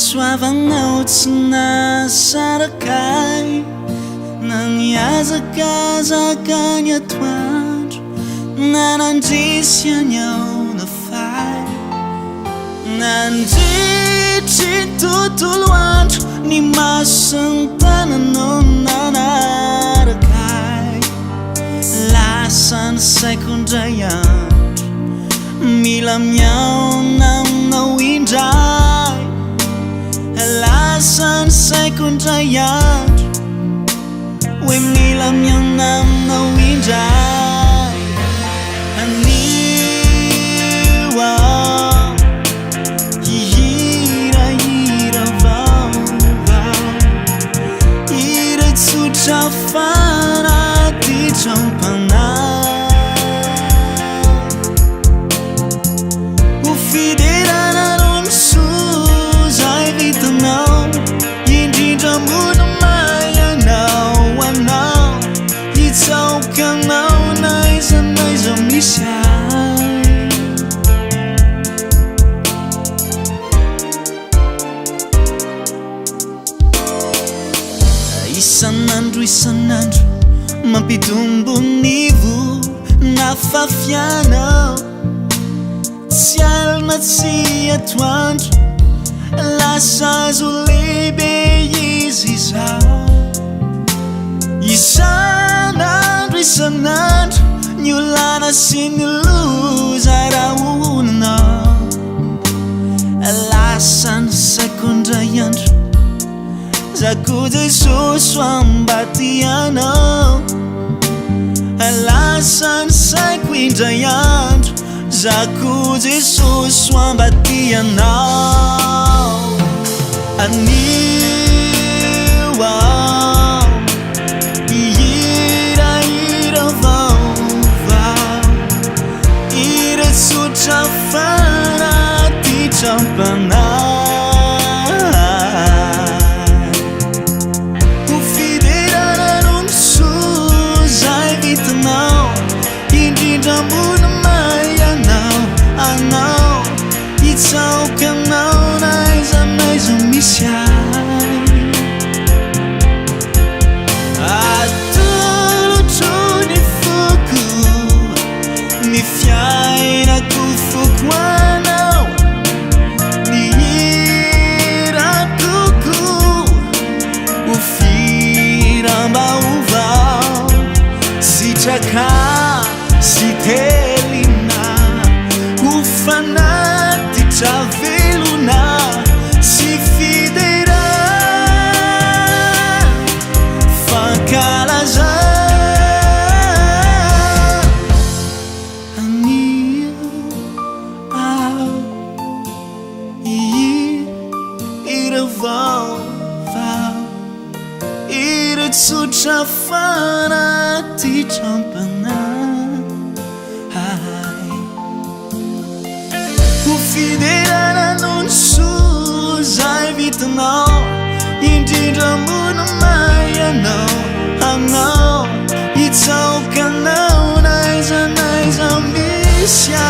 Fahasoavanao tsy nahasaraka ahy na nihazakazaka ny atoandro na nandresy any aona fay nandritry ny tontolo andro ny maso sy ny tananao nanaraka ahy lasa ny saiko indray andro mila mihaona aminao indray lasa ny saiko indray andro hoe mila mihaona aminao indray anio aho hihirahira vaovao hira tsotra fanatitram-panahy ho fiderana noho ny soa izay vitanao indrindra ambony mahay anao anao hitsaoka anao na aiza na aiza misy ahy. Isan'andro isan'andro mampitombo ny voa nafafianao tsy alina tsy atoandro lasa hazo lehibe izy izao isan'andro isan'andro ny olana sy ny loza rahonanao lasa ny saiko indray andro za ko Jesosy mba tianao lasa ny saiko indray andro za ko Jesosy mba tianao anio aho hihirahira vaovao hira tsotra fanatitram-panahy ho fiderana noho ny soa izay vitanao indrindra ambony mahay anao anao hitsaoka anao na aiza na aiza misy ahy atolotro ny foko ny fiainako foko anao ny hirako koa ho firam-baovao sitraka sy telina ho fanatitra velona sy fiderana fankalazana anio aho hihira vaovao hira tsotra fanatitram-panahy ho fiderana noho ny soa izay vitanao indrindra ambony mahay anao anao hitsaoka anao na aiza na aiza misy ahy.